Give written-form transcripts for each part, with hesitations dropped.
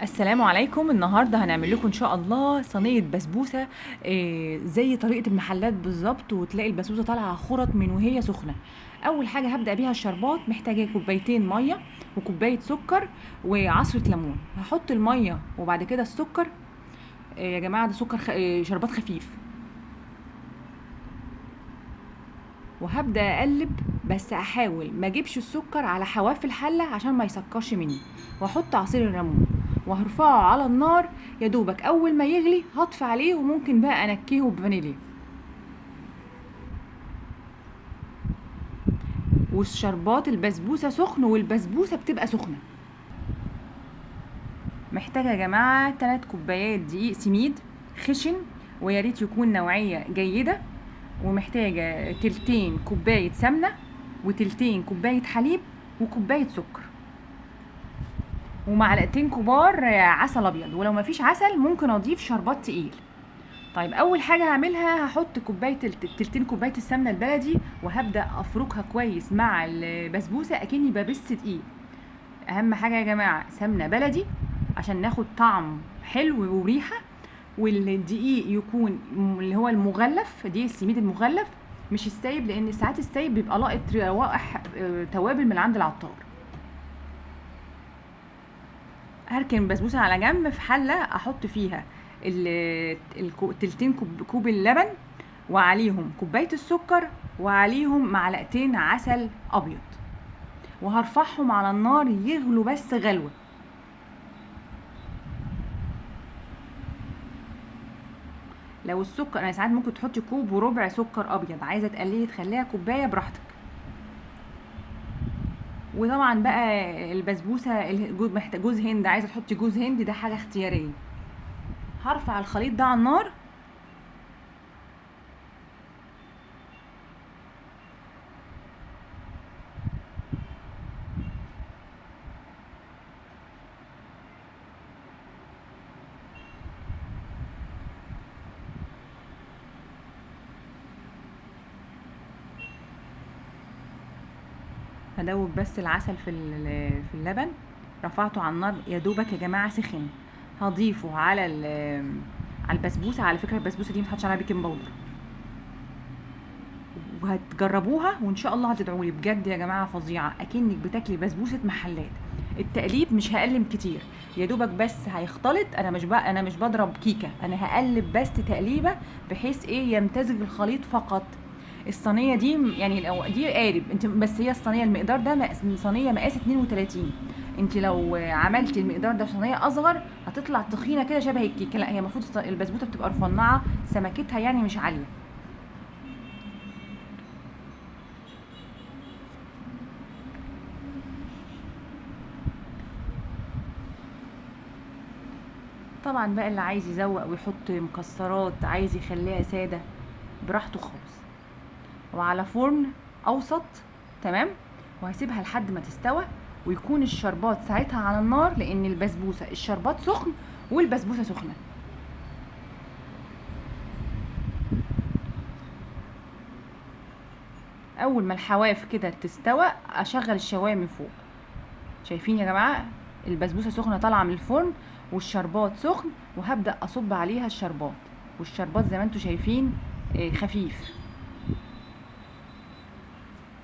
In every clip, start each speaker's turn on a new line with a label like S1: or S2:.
S1: السلام عليكم. النهارده هنعمل لكم ان شاء الله صينية بسبوسه زي طريقه المحلات بالظبط، وتلاقي البسبوسه طالعه خرط من وهي سخنة. اول حاجة هبدا بيها الشربات. محتاجه كوبايتين مية وكوبايه سكر وعصره ليمون. هحط المية وبعد كده السكر. يا جماعة ده سكر شربات خفيف. وهبدا اقلب، بس احاول ما اجيبش السكر على حواف الحلة عشان ما يسكرش مني. واحط عصير الليمون وهرفعه على النار يا دوبك اول ما يغلي هطفي عليه، وممكن بقى انكهه بفانيليا. والشربات البسبوسه سخن والبسبوسه بتبقى سخنة. محتاجه يا جماعة 3 كوبايات دقيق سميد خشن، ويا ريت يكون نوعية جيدة. ومحتاجة 2 كوباية سمنه و2 كوباية حليب وكوبايه سكر ومعلقتين كبار عسل ابيض، ولو مفيش عسل ممكن اضيف شربات تقيل. طيب اول حاجة هعملها هحط 2 كوباية السمنة البلدي، وهبدا افركها كويس مع البسبوسه اكني ببس دقيق. اهم حاجة يا جماعة سمنه بلدي عشان ناخد طعم حلو وريحه، والدقيق يكون اللي هو المغلف، دي السميد المغلف مش السايب، لان ساعات السايب بيبقى لاقط روائح توابل من عند العطار. هركن البسبوسه على جنب في حله احط فيها 2 كوب اللبن، وعليهم كوباية السكر، وعليهم معلقتين عسل ابيض، وهرفعهم على النار يغلوا بس غلوه. لو السكر انا ساعات ممكن تحطي كوب وربع سكر ابيض، عايزه تقللي تخليها كوباية براحتك. وطبعا بقى البسبوسه محتاج جوز هند، عايزه تحطي جوز هند ده حاجة اختيارية. هرفع الخليط ده على النار. هدوب بس العسل في اللبن. رفعته على النار يا دوبك يا جماعة سخن، هضيفه على البسبوسه. على فكرة البسبوسه دي ما تحطش عليها baking powder، وهتجربوها وان شاء الله هتدعوا لي بجد يا جماعة. فظيعة، اكنك بتاكلي بسبوسه محلات. التقليب مش هقلم كتير، يا دوبك بس هيختلط. انا مش بضرب كيكة، انا هقلب بس تقليبه بحيث ايه يمتزج الخليط فقط. الصينية دي يعني لو دي قارب انت، بس هي الصينية المقدار ده صينية مقاس 32. انت لو عملتي المقدار ده في صينية اصغر هتطلع تخينة كده شبه الكيكه. لا، هي المفروض البسبوسه بتبقى رفنعه، سمكتها يعني مش عالية. طبعا بقى اللي عايز يزوق ويحط مكسرات، عايز يخليها ساده براحته خالص. وعلى فرن اوسط، تمام. وهسيبها لحد ما تستوى، ويكون الشربات ساعتها على النار، لان البسبوسه الشربات سخن والبسبوسه سخنة. اول ما الحواف كده تستوى اشغل الشوايه من فوق. شايفين يا جماعة البسبوسه سخنة طالعه من الفرن والشربات سخن، وهبدا اصب عليها الشربات. والشربات زي ما انتم شايفين خفيف.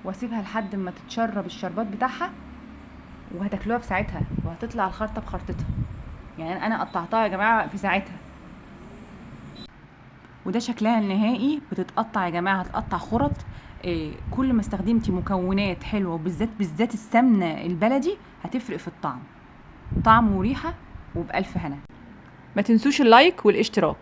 S1: واسيبها لحد ما تتشرب الشربات بتاعها، وهتاكلوها في ساعتها، وهتطلع الخرطة بخرطتها. يعني انا قطعتها يا جماعة في ساعتها. وده شكلها النهائي. بتتقطع يا جماعة، هتقطع خرط. كل ما استخدمتي مكونات حلوة، وبالذات بالذات السمنة البلدي، هتفرق في الطعم، طعم وريحه، وبألف هنا. ما تنسوش اللايك والاشتراك.